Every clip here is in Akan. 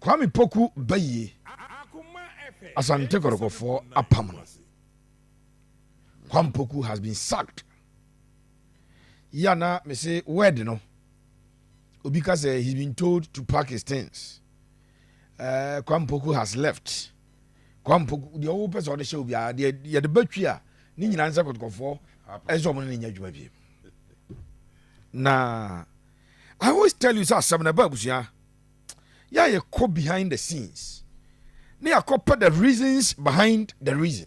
Kwame Poku Bayie, Asante Kɔtɔkɔfoɔ apam no. Kwame Poku has been sacked. Yana me say word no, obi ka sɛ he's been told to pack his things. Kwame Poku has left. Kwame Poku deɛ, ɔwɔ pɛ sɛ ɔde hyɛ obiara deɛ, yɛde bɛtwi a ne nyinaa nsɛ Kɔtɔkɔfoɔ ɛsɛ ɔmo ne ne nya adwuma biem. Na I always tell you sɛ asɛm na ɛba abusua yɛ yɛ kɔ behind the scenes ne yɛakɔpɛ the reasons behind the reason,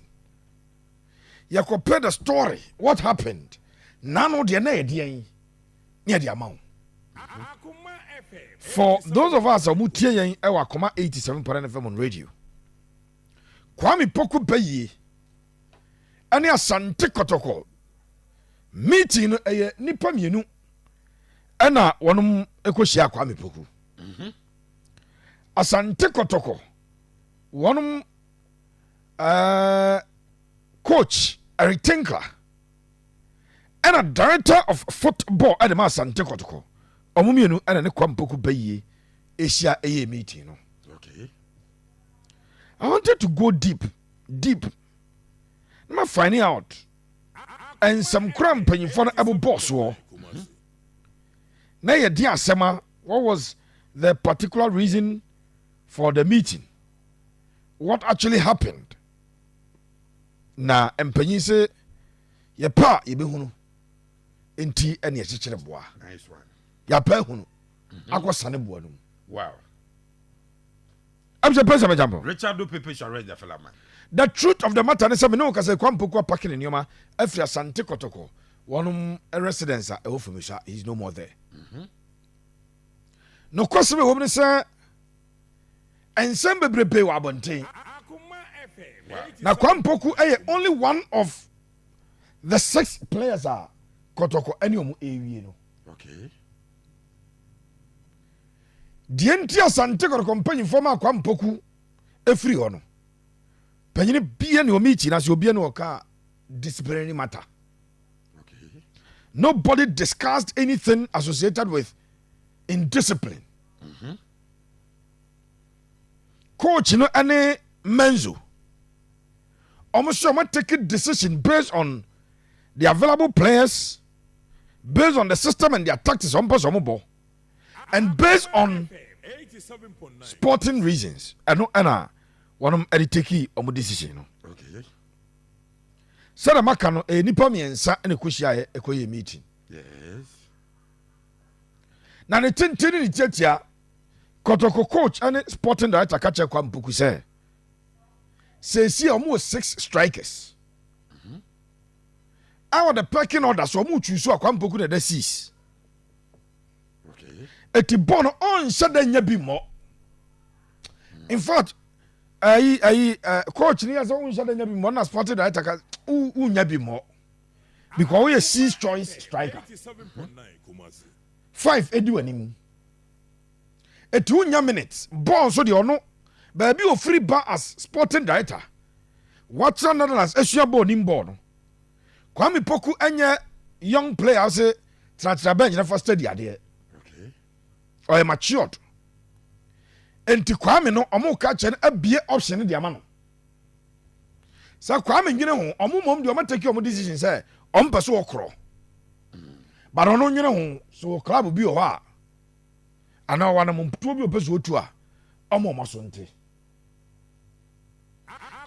yɛkɔpɛ the story, what happened nano deɛ na yɛdeɛn ne yɛde ama wo. For those of us a wɔn tie yɛn ɛwɔ Akoma 87.9 FM on radio, Kwame Poku Bayie ɛne Asante Kɔtɔkɔ meeting no, ɛyɛ nipa mmienu ɛna wɔnom ɛkɔhyia Kwame Poku. Asante Kɔtɔkɔ wɔnom coach Eric Tinkler ɛna director of football ɛde ma Asante Kɔtɔkɔ. Ɔmo mmienu ɛna ne Kwame Poku Bayie ɛhyia ɛyɛ meeting no. I wanted to go deep deep na ma finding out nsɛm kora mpanyinfoɔ no ɛbobɔ soɔ na yɛde asɛm a, what was the particular reason for the meeting, what actually happened. Na mpanyin sɛ yɛpɛ a yɛbɛhunu nti ɛne yɛkyekyere boa. Nice one. Yɛapɛ ahunu akɔ sane boa no mu. Ɛm sɛ pɛ sɛ mɛgyampo. Richard Pepe Suarez the fella man. The truth of the matter ne sɛ mene wo kasa, Kwame Poku apack ne nneɔma afiri Asante Kɔtɔkɔ wɔnom residence a ɛwɔ Fomisa. He is no more there. Nokwasɛm ɛwɔ mu ne sɛ ɛnsɛm bebrebe wɔ abɔnten na Kwame Poku ɛyɛ only one of the six players a Kɔtɔkɔ ɛne ɔmo ɛwie no. Deɛ nti Asante Kɔtɔkɔ mpanyinfoɔ ma Kwame Poku efiri hɔ no, panyini bia ne ɔmo ikyi na sɛ obia ne ɔka disciplinary matter. Nobody discussed anything associated with indiscipline. Coach no ɛne Menzo, ɔmo sɛ ɔmo take decision based on the available players, based on the system and their tactics ɔmo pɛ sɛ ɔmo bɔ, and based on sporting reasons. Ɛno ɛna wɔnom ɛde take ɔmo decision no. Sɛdeɛ maka no, ɛyɛ nipa mmiɛnsa ɛna ɛkɔhyia yɛ ɛkɔyɛ meeting. Na ne tenten ne ne tiatia, Kɔtɔkɔ coach ɛne sporting director ka kyerɛ Kwame Poku sɛ seesi a ɔmo wɔ six strikers ɛwɔ the pecking order so, ɔmo twi so a Kwame Poku na ɛda six. Eti bɔɔl no ɔnhyɛ dɛ nya bi mmɔ. In fact, ɛyi coach ni yɛ sɛ ɔnhyɛ dɛ nya bi mmɔ, na sporting director ka wunya bi mmɔ because woyɛ six choice striker, five edi wɔ anim, eti wunya minutes. Bɔɔl nso deɛ, ɔno baabi ofiri ba as sporting director watena Netherlands esua bɔɔl nim bɔɔl no. Kwame Poku ɛnyɛ young player ɔsɛ tenatena bench na fa steady adeɛ. Ɔyɛ matured, nti Kwame no, ɔmo ka kyerɛ no abie option no de ama no sɛ Kwame nwene ho. Ɔmo mom deɛ, ɔmo take ɔmo decision sɛ ɔmo pɛ so wɔkorɔ, but ɔno nwene ho so club bi wɔ hɔ a anaa ɔwɔ anamtuo bi ɔpɛ so otu a ɔmo so. Nti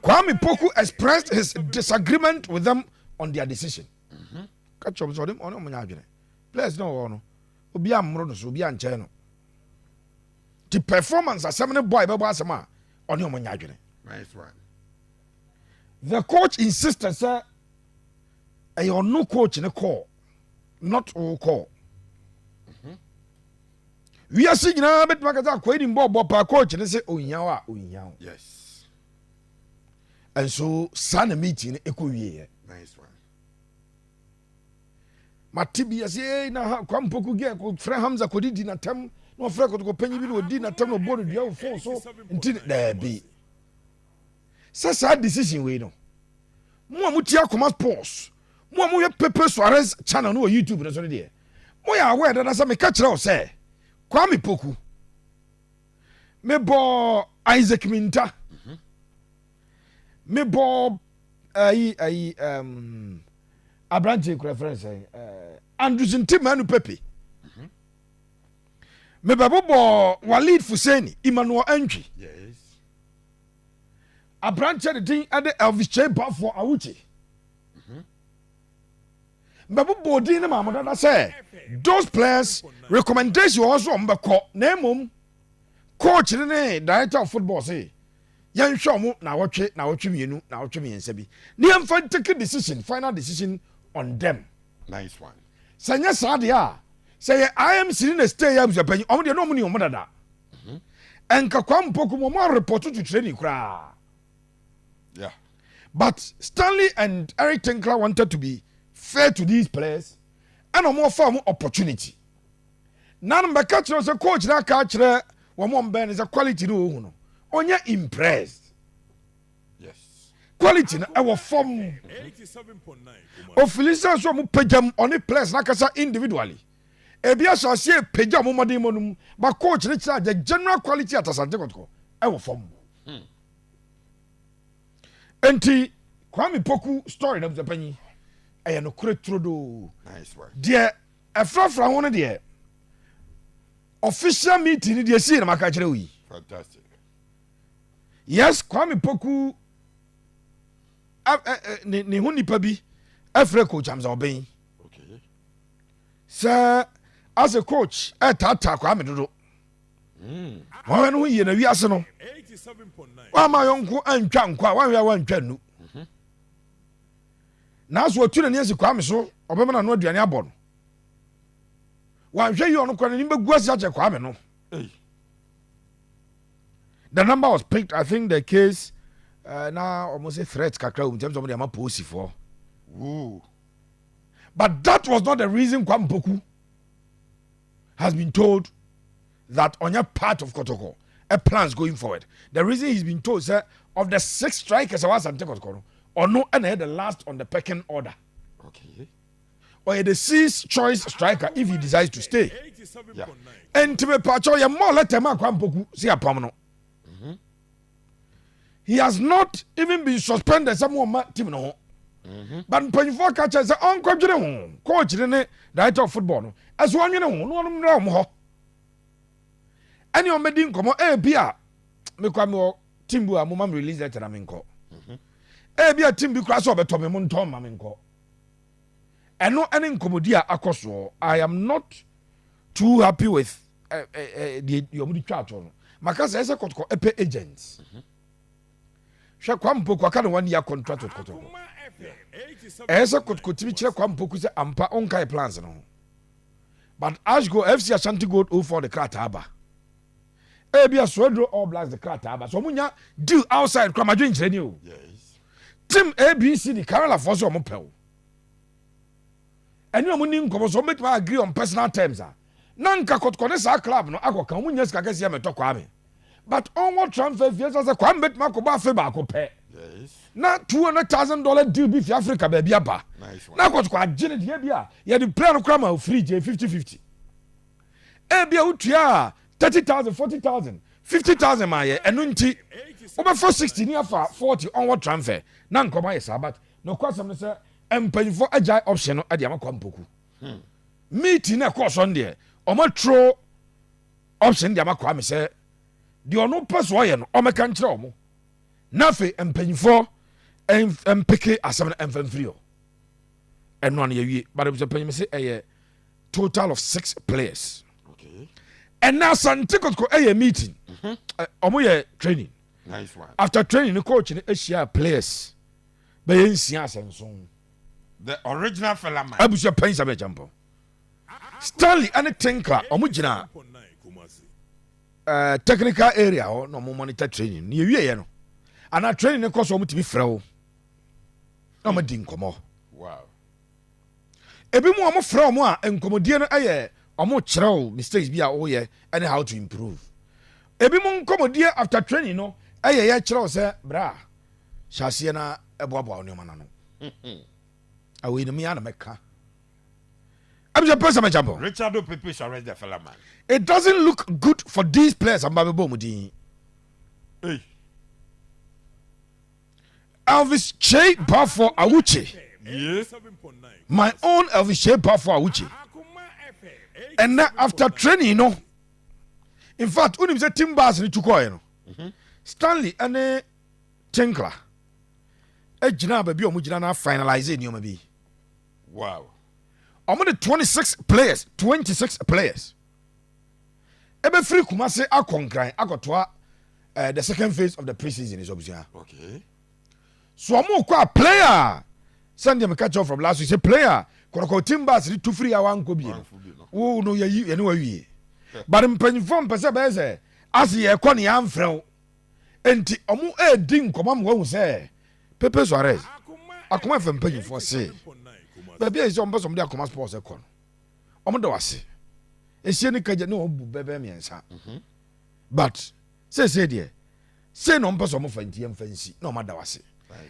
Kwame Poku expressed his disagreement with them on their decision, ka kyerɛ ɔmo sɛ ɔne ɔmo nya adwene. Players na ɔwɔ no, obi amoro no so, obi ankyɛn no, ti performance asɛm ne bɔ a ɛbɛbɔ asɛm a ɔne ɔmo nya adwene. Nice one. The coach insisted sɛ ɛyɛ ɔno coach ne call, not wo call. Wiase nyinaa bɛtumi aka sɛ akɔyi ni mbɔ bɔ paa, coach ne sɛ ohia wo a ohia wo. Ɛnso saa na meeting no ɛkɔ wieɛ. Nice one. Mate bi yɛsɛ, "Ei, na ha Kwame Poku gɛ kɔfrɛ Hamza kɔdidi natam na ɔfrɛ Kɔtɔkɔ panyi bi na ɔdi natam na ɔbɔ no dua wɔ phone so." Nti daabi, sɛ saa decision wei no, mo a motie Akoma Sports, mo a moyɛ Pepe Suarez channel no wɔ YouTube no so no deɛ, moyɛ aware dada sɛ meka kyerɛ wo sɛ Kwame Poku Mebɔ Isaac Minta, mebɔ ayi aberante kura fɛn sɛ Andrews Nti Manu Pepe, mebɛbobɔ Walid Fuseni, Emmanuel Antwi, aberante de din ɛde Elvis Che Bafoɔ Awuche. Mbɛbobɔ din ne maamu dada sɛ those players, recommendation wɔ hɔ so ɔmo bɛkɔ, na emom coach ne director of football say yɛnhwɛ ɔmo na awɔtwe 2, na awɔtwe 3 bi ne yɛmfa take decision, final decision on them. Nice one. Sɛ nyɛ saa deɛ a, sɛ yɛ IMC ne na stay yɛ abusuapanyin, ɔmo deɛ na ɔmo ni ɔmo dada ɛnka Kwame Poku mu, ɔmo areport to training koraa. But Stanley and Eric Tinkler wanted to be fair to these players, ɛna ɔmo ɔfa ɔmo opportunity nanom bɛka kyerɛ sɛ coach na aka kyerɛ wɔn a ɔmbɛn no sɛ quality no wɔhu no, ɔnyɛ impressed. Quality no ɛwɔ fam. Ofili sɛ so ɔmo pagyam ɔne players n'akasa individually, ebi ahyɛ aseɛ pagya ɔmo mmɔden mu nom, but coach ne kyerɛ the general quality at Asante Kɔtɔkɔ ɛwɔ fam. Nti Kwame Poku story na bisa panyin, ɛyɛ nokorɛ turodoo. Nice one. Deɛ ɛfrafra ho no deɛ, official meeting ni deɛ sii na maka kyerɛ wo yi. Fantastic. Yes, Kwame Poku ne ho nipa bi ɛfrɛ Coach Hamza Ɔbɛn sɛ asɛ coach ɛtaataa Kwame dodo. Wɔn no ho yie na wiase no wama yɔnko antwa nkɔ a wanhwɛ a wantwa nnu, nanso watu n'ani asi Kwame so, ɔbɛma n'ano aduane abɔ no, wanhwɛ yi, ɔno kora n'anim bɛgu ase akyɛ Kwame no. Hey. The number was picked. I think the case na ɔmo say threat kakra wɔ mu ntɛm sɛ ɔmo de ama polisifoɔ. Woo. But that was not the reason Kwame Poku has been told that ɔnyɛ part of Kotoko a plans going forward. The reason he's been told sɛ of the six strikers a wɔasante Kotoko no, ɔno ɛna ɛyɛ the last on the pecking order. Ɔyɛ the sixth choice striker if he decides to stay. Nti mepakyɛw, yɛ mmɔ letter ma Kwame Poku si apam no. He has not even been suspended sɛ mo ɔma team no ho, but mpanyinfoɔ ka kyerɛ sɛ ɔnkɔdwene ho. Coach ne director of football no ɛso ɔnwene ho na ɔno mmra wɔn hɔ ɛne ɔmɛdi nkɔmɔ. Ebi a mekɔ mewɔ team bi a mo ma me release letter na me nkɔ. Ebi a team bi kora sɛ ɔbɛtɔ me, mo ntɔn ma me nkɔ. Ɛno ɛne nkɔmɔdi a akɔ soɔ. I am not too happy with ɛ ɛ ɛ deɛ ɔmo de twa ato no. Maka sɛ ɛsɛ Kɔtɔkɔ ɛpɛ agent. Hwɛ, Kwame Poku aka ne 1 year contract with Kɔtɔkɔ. Ɛyɛ sɛ Kɔtɔkɔ timi kyerɛ Kwame Poku sɛ ampa ɔnka yɛ plans no ho, but Ashgo FC, Ashanti Gold 04 de krataa ba, ebi a Swedru All Blacks de krataa ba, so ɔmo nya deal outside kora madwe nkyerɛ ni o. Team ABC de Kerala foɔ sɛ ɔmo pɛ o, ɛne ɔmo ni nkɔmɔ so ɔmo bɛtumi agree on personal terms a, na nka Kɔtɔkɔ ne saa club no akɔka ɔmo nya sika kɛseɛ mɛtɔ Kwame. But ɔnwɔ transfer fie sɛ Kwame bɛtumi akɔbɔ afe baako pɛ na $200,000 deal bi fi Africa baabi aba. Nice one. Na Kɔtɔkɔ agye ne deɛ bi a yɛde player no kora ma free gye 50-50, ebi a wotua a 30,000, 40,000, 50,000 ma yɛ. Ɛno nti wobɛfa 60 ni afa 40 onward transfer na nkɔmɔ ayɛ saa. But na ɔkɔ asɛm no sɛ mpanyinfoɔ agyae option no ɛde ama Kwame Poku. Meeting na ɛkɔɔ so no deɛ, ɔmo tro option de ama Kwame sɛ deɛ ɔno pɛ so ɔyɛ no, ɔmɛka nkyerɛ ɔmo, na afei mpanyinfoɔ mpeke asɛm no ɛmfa mfiri hɔ. Ɛno ano yɛwie, but ebusua panyin sɛ ɛyɛ total of six players. Ɛna Asante Kotoko ɛyɛ meeting, ɔmo yɛ training. Nice one. After training, ne coach no ahyia players bɛyɛ 6 asɛnson. The original fella man. Abusua panyin sɛ bɛkyɛ mpɔ Stanley ɛne Tinkler, ɔmo gyina technical area hɔ na ɔmo monitor training ne yɛwie yɛ no anaa training ne kɔ so, ɔmo tumi frɛ wo na ɔmo di nkɔmɔ. Ebi mu ɔmo frɛ ɔmo a, nkɔmɔdie no ɛyɛ ɔmo kyerɛw mistakes bi a ɔyɛ ɛne how to improve. Ebi mu nkɔmɔdie after training no ɛyɛ yɛ kyerɛw sɛ bra hyɛ aseɛ na ɛboaboa wo nneɛma n'ano. Awei no mea na mɛka abisɛ pɛ sɛ mɛkyɛ Richard Pepe shall arrest the fella man. It doesn't look good for these players amba bɛbɔ ɔmo din. Hey. Elvis Kyei Baffour Awuche. My own Elvis Kyei Baffour Awuche. Ɛnɛ after training no, in fact, wonim sɛ team bus no tu kɔɛ no, Stanley ɛne Tinkler gyina baabi a ɔmo gyina na finalize nneɛma bi. Ɔmo de 26 players, 26 players ɛbɛfiri Kumase akɔ Nkran akɔtoa the second phase of the pre-season is abusua. So ɔmo kɔ a, player sɛndeɛ meka kyerɛw from last week sɛ player Kɔtɔkɔ team bus de tu firi a wankɔ bie no, Wamfo bi no. Wo no yɛyi yɛne wawie, but mpanyinfoɔ mpɛ sɛ bɛyɛ sɛ ase yɛkɔ ne yɛamfrɛ wo, enti ɔmo ɛɛdi nkɔmɔ ama wahu sɛ Pepe Suarez Akoma fɛ mpanyinfoɔ se baabi a yɛ sɛ ɔmo pɛ sɛ ɔmo de Akoma Sports ɛkɔ no, ɔmo da wase esie ne kagya ne ɔmo bu bɛbɛ mmiɛnsa, but seesei deɛ sei na ɔmo pɛ sɛ ɔmo fa, nti yɛmfa nsi na ɔmo ada wase.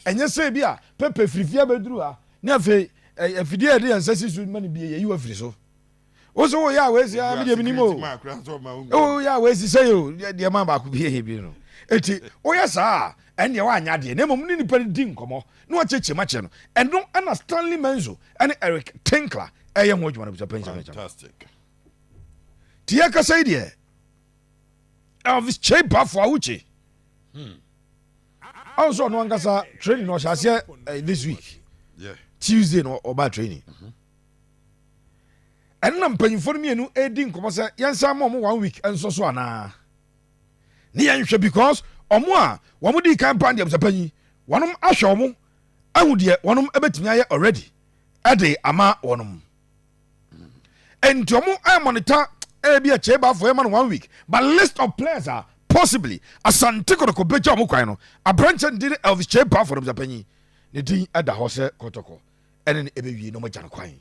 Ɛnyɛ sɛ bi a Pepe firifie abɛduru ha ne afei afidie a yɛde yɛn nsa si so ma no bie, yɛyi wa firi so, wo so woyɛ a wɔasi a medeɛ menim o. Ma akora sɛ ɔma wo. Woyɛ a wɔasi sɛ o deɛ ma baako bi yɛ bi no, eti woyɛ saa a, ɛndeɛ woanyɛ adeɛ, na mmom ne nipa no di nkɔmmɔ na wakyerɛkyerɛ mu akyerɛ no. Ɛno ɛna Stanley Menzo ɛne Eric Tinkler ɛyɛ ho adwuma no bisa pɛnsɛm. Fantastic. Nti yɛkasa yi deɛ, Elvis Kyei Baffour Awuche ɔn sɛ ɔno ankasa training no ɔhyɛ aseɛ this week. Tuesday no ɔbaa training. Ɛno na mpanyimfoɔ no mmienu ɛredi nkɔmmɔ sɛ yɛnsan ma ɔmo one week nso so anaa ne yɛnhwɛ, because ɔmo a wɔn di kan pan deɛ sɛ panyin wɔnom ahwɛ ɔmo ahu deɛ wɔnom bɛtumi ayɛ already ɛde ama wɔnom, nti ɔmo ɛmonitor ebi ɛkyɛ baafo ɛma no one week. But list of players a possibly Asante Kɔtɔkɔ bɛgya ɔmo kwan no, aberanteɛ no din Elvis Kyei Baafo no, sɛ panyin ne din ɛda hɔ sɛ Kɔtɔkɔ ɛne ne ɛbɛwie na ɔmo agya no kwan.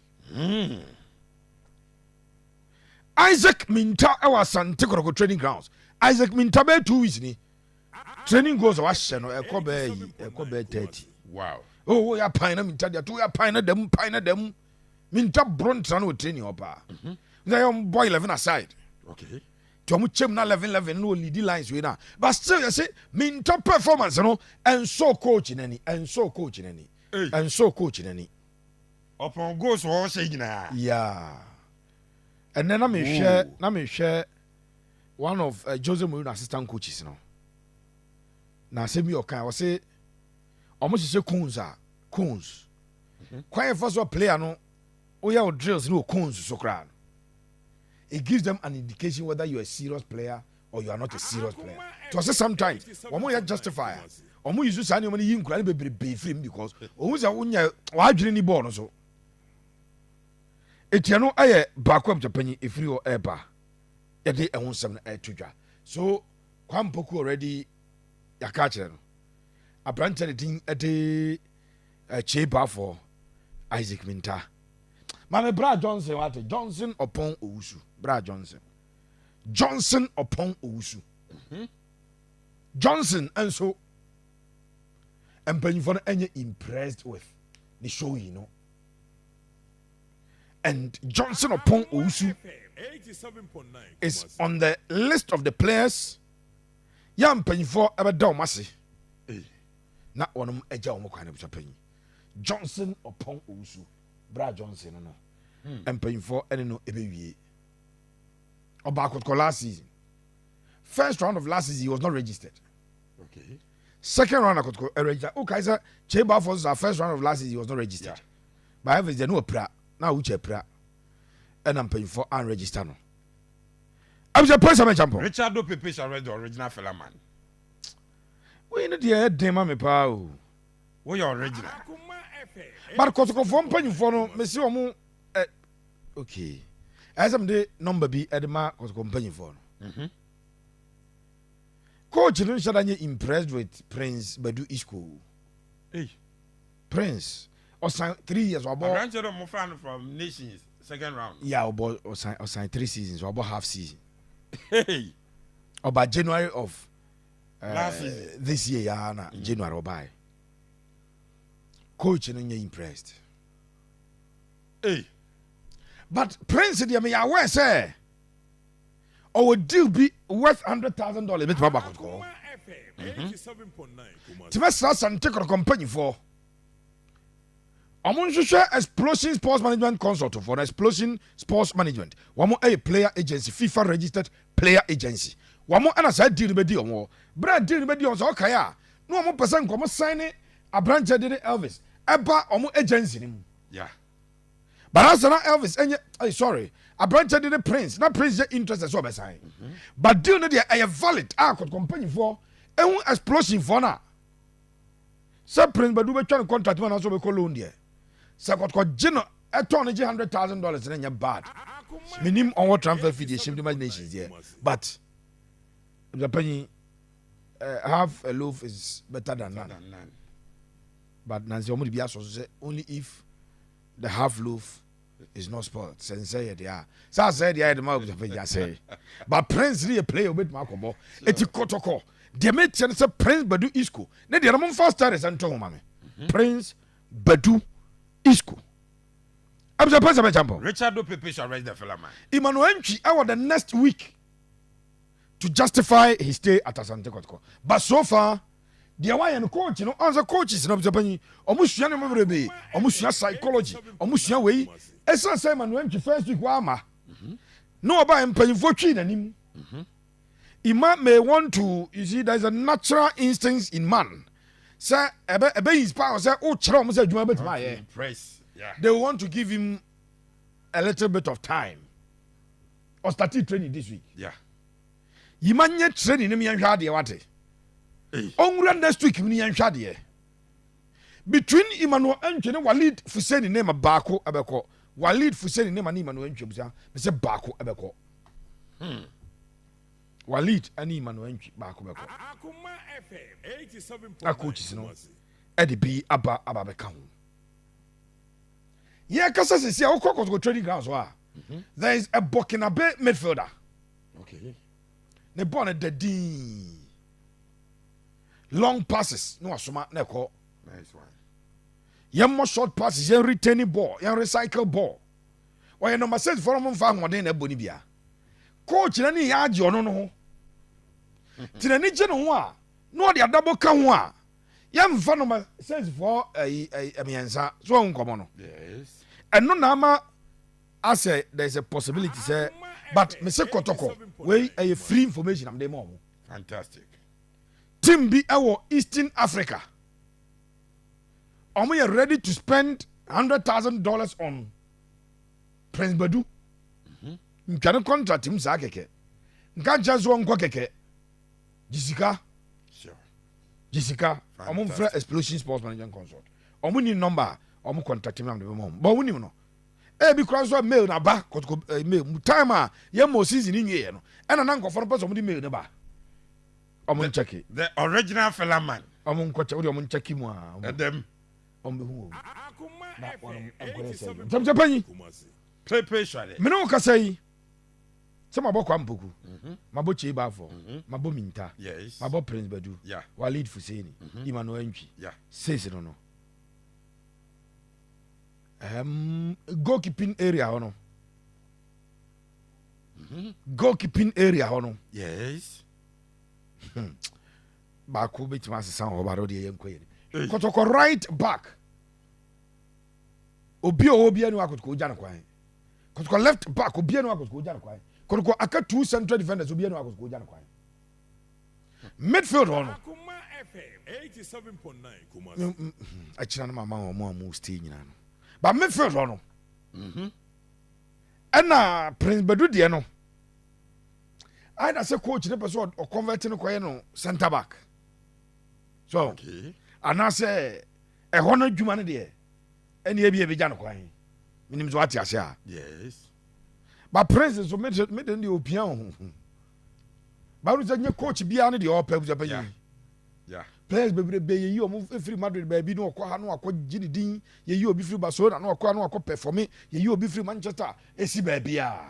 Isaac Minta ɛwɔ Asante Kɔtɔkɔ training grounds. Isaac Minta bɛyɛ 2 weeks ni, training goals a wahyɛ no ɛkɔ bɛyɛ yi, ɛkɔ bɛyɛ 30. Oh, wo yɛ pan na Minta deɛ to yɛ pan na dɛm pan na dɛm Minta boro ntena no wɔ training hɔ paa na yɛ ɔmo bɔ 11 aside. Nti ɔmo kyɛm na 11 11 na ɔlead lines wei na, but still yɛsɛ Minta performance no ɛnsɔ coach n'ani, ɛnsɔ coach n'ani. Hey. Ɛnsɔ coach n'ani. Ɔpɔn goals wɔ hyɛ nyinaa. Yeah, ɛnɛ na mehwɛ Ooh. na mehwɛ one of Jose Mourinho assistant coaches no na asɛm bi ɔka, ɔse ɔmo hyehyɛ cones a cones kwan yɛ fa so a player no woyɛ wo drills ne wɔ cones so koraa no, it gives them an indication whether you are a serious player or you are not a serious player. To ɔsɛ sometimes wɔn yɛ justify a wɔn use saa nneɛma no yi nkura no bebrebe firi mu, because ohun sɛ wonyɛ wadwene ni bɔɔl no so. Etia no ɛyɛ baako a panyin efiri hɔ ɛɛba yɛde ɛho nsɛm no ɛɛto dwa so. Kwame Poku already yaka akyerɛ no, aberanteɛ ne din ɛde ɛkyee baafoɔ Isaac Minta. Maame Bra Johnson, wate Johnson Ɔpɔn Owusu, Bra Johnson, Johnson Ɔpɔn Owusu Johnson nso, mpanyinfoɔ no ɛnyɛ impressed with ne show yi no, and Johnson Ɔpɔn Owusu is on the list of the players yɛ mpanyinfoɔ ɛbɛda wɔn ase na wɔn agya wɔn kwan. Abusa panyin Johnson Ɔpɔn Owusu, Bra Johnson no, mpanyinfoɔ ɛne no ɛbɛwie. Ɔbaa Kɔtɔkɔ last season, first round of last season he was not registered. Second round akɔtɔkɔ ɛregister. O kae sɛ Kyei Baffour nso first round of last season he was not registered. But Elvis deɛ ne wapira na awukyɛ apira ɛna mpanyinfoɔ an register no. Abusua pɛsɛ mɛ champɔn. Richardo Pepe Suarez, the original fella man. Wei ne deɛ ɛden ma me paa o. Woyɛ original. But Kɔtɔkɔfoɔ mpanyinfoɔ no mesi wɔn ɛ okay, ɛyɛ sɛ mede number bi ɛde ma Kɔtɔkɔ mpanyinfoɔ no. Coach no nhyɛ da nyɛ impressed with Prince Badu Isco. Hey. Prince ɔsan 3 years wabɔ. Aberanteɛ dɛ ɔmo fa no from Nations second round. Yeah, ɔbɔ ɔsan 3 seasons, wabɔ half season. Hey. Ɔba January of Last season. This year yaa na January ɔbaeɛ. Coach no nyɛ impressed. Hey. But Prince deɛ, meyɛ aware sɛ ɔwɔ deal bi worth $100,000 bɛtumi aba Kɔtɔkɔ. Nti mɛsrɛ Asante Kɔtɔkɔ mpanyinfoɔ ɔmo nhwehwɛ Explosion Sports Management Consult foɔ no. Explosion Sports Management, wɔn yɛ player agency, FIFA registered player agency. Wɔn ɛna saa deal no bɛdi wɔn hɔ. Berɛ a deal no bɛdi wɔn sɛ ɔkae a, na wɔn pɛ sɛ nkɔmɔ sign ne aberanteɛ de ne Elvis ɛba wɔn agency no mu. But asa na Elvis ɛnyɛ ɛy, sorry, aberanteɛ de ne Prince, na Prince yɛ interested sɛ ɔbɛsign, but deal no deɛ ɛyɛ valid a Kɔtɔkɔ mpanyinfoɔ ehu Explosion foɔ no a sɛ Prince Badu bɛtwa no contract mu anaasɛ ɔbɛkɔ loan deɛ, sɛ Kɔtɔkɔ gye no ɛtɔn no gye $100,000 no, nyɛ bad. Menim ɔwɔ transfer fee deɛ hyɛm de ma Nations deɛ, but panyin, half a loaf is better than none. Than none. But nansi ɔmo de bi asɔ so sɛ only if the half loaf is not spoiled. Sɛ nsɛ yɛ deɛ a sɛ asɛ deɛ ayɛ de ma ɔbusa panyin asɛ, but Prince ne yɛ player obetumi akɔbɔ. Eti Kɔtɔkɔ deɛ mekyɛ no sɛ Prince Badu Isco ne deɛ no, momfa stars nto ho ma me. Prince Badu Isco, abusa pɛ sɛ bɛkyɛ mpɔ. Richard Pepe shall arrest the fella man. Emmanuel Ntwi ɛwɔ the next week to justify his stay at Asante Kɔtɔkɔ, but so far deɛ wayɛ no, coach no ɔn sɛ coaches no, abusa panyin, ɔmo sua ne mo bebrebe, ɔmo sua psychology, ɔmo sua wei. Ɛsiane sɛ Emmanuel Ntwi first week wama na ɔba mpanyinfoɔ twi n'anim, Ima may want to, you see, there is a natural instinct in man sɛ ɛbɛ inspire sɛ o kyerɛ ɔmo sɛ adwuma bɛtumi ayɛ. Impress. They want to give him a little bit of time or start training this week. Yima nye training no mu, yɛnhwɛ adeɛ wate. Hey. Ɔnwura next week mu no, yɛnhwɛ adeɛ between Emmanuel Antwi ne Walid Fuseni. Ne ma baako ɛbɛkɔ, Walid Fuseni ne ma ne Emmanuel Antwi busa mesɛ baako ɛbɛkɔ. Walid ɛne Emmanuel Antwi, baako bɛkɔ na coaches no ɛde bi aba bɛka ho. Yɛkasa sisi a wokɔ Kɔtɔkɔ training ground so a, there is a Burkinabe midfielder. Ne bɔɔl no da din, long passes na wasoma na ɛkɔ. Nice one. Yɛmmɔ short passes, yɛn retaining ball, yɛn recycle ball. Ɔyɛ number 6 fɔlɔ mo nfa ahoɔden na ɛbɔ ne bia. Coach na ne yɛ agye ɔno no ho nti n'ani gye ne ho a na ɔde adabo ka ho a yɛmfa number 6 fɔ ɛyi ɛyi mmiɛnsa so ɔho nkɔmɔ no. Ɛno na ama asɛ there is a possibility sɛ, but mese Kɔtɔkɔ wei ɛyɛ free information am de ma ɔmo. Fantastic. Team bi ɛwɔ Eastern Africa, ɔmo yɛ ready to spend $100,000 on Prince Badu. Ntwane contract mu saa kɛkɛ nka nkyɛn so ɔnkɔ kɛkɛ gye sika. Gye sika. Ɔmo nfrɛ Explosion Sports Management Consult. Ɔmo ni number a ɔmo contact mi am de bɛ ma ɔmo, but ɔmo nim no ebi kura nso a mail na ba Kɔtɔkɔ mail mu time a yɛ mo season ni nwie yɛ no, ɛna na nkɔfɔ no pɛ sɛ ɔmo de mail ne ba, ɔmo nkyɛke. The original fella man. Ɔmo nkɔkyɛ o de ɔmo nkyɛke mu a ɔmo Ɛdɛm. Ɔmo bɛ hu wɔm na wɔn nkɔyɛ sɛ ntɛm sɛ panyin. Pepe Suarez. Mene wo kasa yi sɛ mabɔ Kwa Mpoku, mabɔ Kyei Baafɔ, mabɔ Minta, mabɔ Prince Badu, Walid Fuseni, Emmanuel Ntwi. Six no, goalkeeping area hɔ no, goalkeeping area hɔ no, baako bɛtumi asesa wɔ hɔ baade deɛ yɛnkɔ yɛ. Hey. Kɔtɔkɔ right back, obi a ɔwɔ bia ne wakɔtɔkɔ ogya no kwan. Kɔtɔkɔ left back, obi a ne wakɔtɔkɔ ogya no kwan. Kɔtɔkɔ aka two central defenders, obi a ne wakɔtɔkɔ ogya no kwan. Midfield hɔ no, akyina no mama wɔn a mo stay nyinaa no, but midfield hɔ no, ɛna Prince Badu deɛ no ayɛ na sɛ coach ne pɛ sɛ ɔconvert no kɔyɛ no centre back so anaasɛ ɛhɔ no adwuma no deɛ ɛne ebi ebigya no kwan. Menim sɛ wate ase a. Yes. But Prince nso mede no deɛ opia wo ho báwo sɛ nye coach biara ne deɛ ɔpɛ busapɛ yi. Players bebrebe yɛyi ɔmo firi Madrid baabi na ɔkɔ ha na wakɔ gye ne din, yɛyi obi firi Barcelona na wakɔ ha na wakɔ perform, yɛyi obi firi Manchester esi baabi a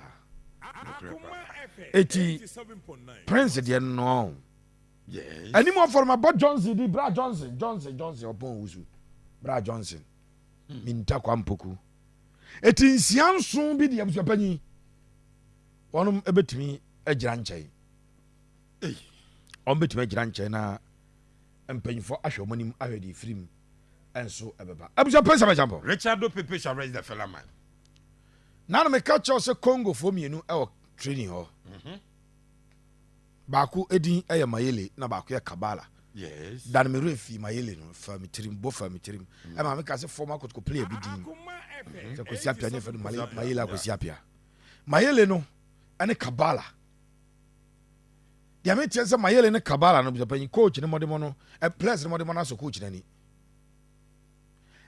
eti Prince deɛ no anim ɔfɔlɔ ma bɔ Johnson di bra Johnson, Johnson, Johnson ɔpɔn owusu bra Johnson Minta Kwa Mpoku. Eti nsia nson bi deɛ, abusuapanyin, wɔnom ebetumi agyina nkyɛn. Hey. Wɔn bɛtumi agyina nkyɛn na mpanyinfoɔ ahwɛ wɔn anim ahwɛ deɛ efiri mu nso ɛbɛba. Abusua pɛ nsɛm ɛgyampɔ. Richardo Pepe Suarez the fella man. Nana meka kyerɛw sɛ Congofoɔ mmienu ɛwɔ training hɔ. Baako edin ɛyɛ Mayele na baako yɛ Kabala. Dan me werɛ fi Mayele no fa me tirim bɔ fa me tirim. Ɛma meka sɛ former Kotoko player bi din sɛ Kwesi Appiah ne fɛ no Mayele Akwesi Appiah. Mayele no ɛne Kabala. Deɛ meteɛ sɛ Mayele ne Kabala no panyin coach ne mmɔdemmɔ no players ne mmɔdemmɔ no asɔ coach n'ani.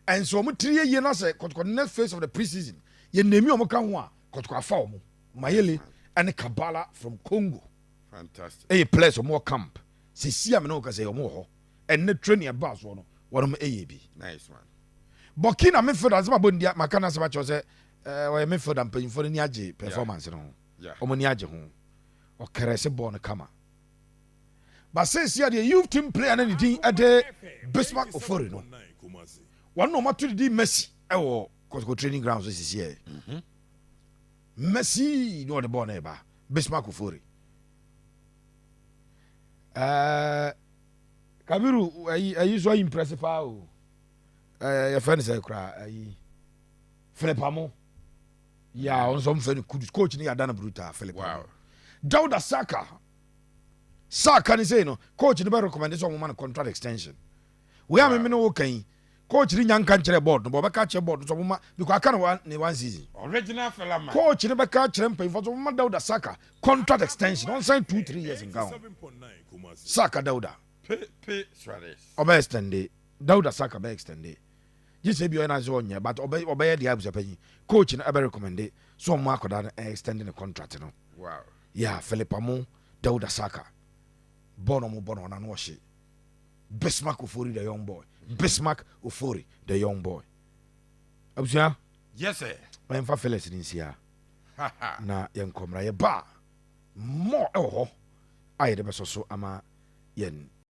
Ɛnso wɔn tiri yɛ yie na sɛ Kotoko next phase of the pre-season yɛ nemi wɔn ka ho a, Kotoko afa wɔn. Mayele ɛne Kabala from Congo. Fantastic. Ɛyɛ players wɔn wɔ camp. Sisi a mene wɔn kasa yɛ wɔn wɔ hɔ. Ɛnɛ training ɛbaa soɔ no wɔn ɛyɛ bi. Nice one. Burkina midfielder asɛm abɔ ndia maka na asɛm akyerɛ sɛ ɔyɛ midfielder, mpanyinfoɔ no ani agye performance no ho. Wɔn ani agye ho. Ɔkɛrɛ sɛ bɔɔl no kama. But sɛsi adeɛ, youth team player no ne din ɛde Bismarck Ofori no, wɔn na wɔn ato ne din Messi ɛwɔ Kotoko training ground so sisi yɛ. Messi na ɔde bɔɔl no ɛba, Bismarck Ofori. Kabiru ayi so ayi impress paa o. Yɛfrɛ no sɛ koraa ayi Philip Amo. Ya ɔno nso ɔmfrɛ no Kudus. Coach no yɛ ada no brutal Philip Amo. Dauda Saka. Saka ne sei no, coach no bɛ recommend sɛ ɔmo ma no contract extension. Wei a meme ne wo kan yi, coach no nya nka nkyerɛ board no, bɔ ɔbɛka kyerɛ board no sɛ ɔmo ma because aka no ne one season. Original fella man. Coach no bɛka kyerɛ mpanyinfoɔ sɛ ɔmo ma Dauda Saka contract extension, ɔnsan 2-3 years nka ho. Saka Dauda. Pepe Suarez. Ɔbɛ extend, Dauda Saka bɛ extend. Gye sɛ bi ɔyɛ na sɛ ɔnyɛ, but ɔbɛyɛ deɛ abusa panyin coach no ɛbɛ recommend so ɔmo akɔda no extend ne contract no. Yeah, Philip Amo, Dauda Saka. Bɔɔl no ɔmo bɔ no ɔna no ɔhye. Bismarck Ofori the young boy. Bismarck Ofori the young boy. Abusua. Yes sir. Ɔyɛmfa Felix ne nsia na yɛnkɔmmra yɛba a more ɛwɔ hɔ a yɛde bɛsɔ so ama yɛn.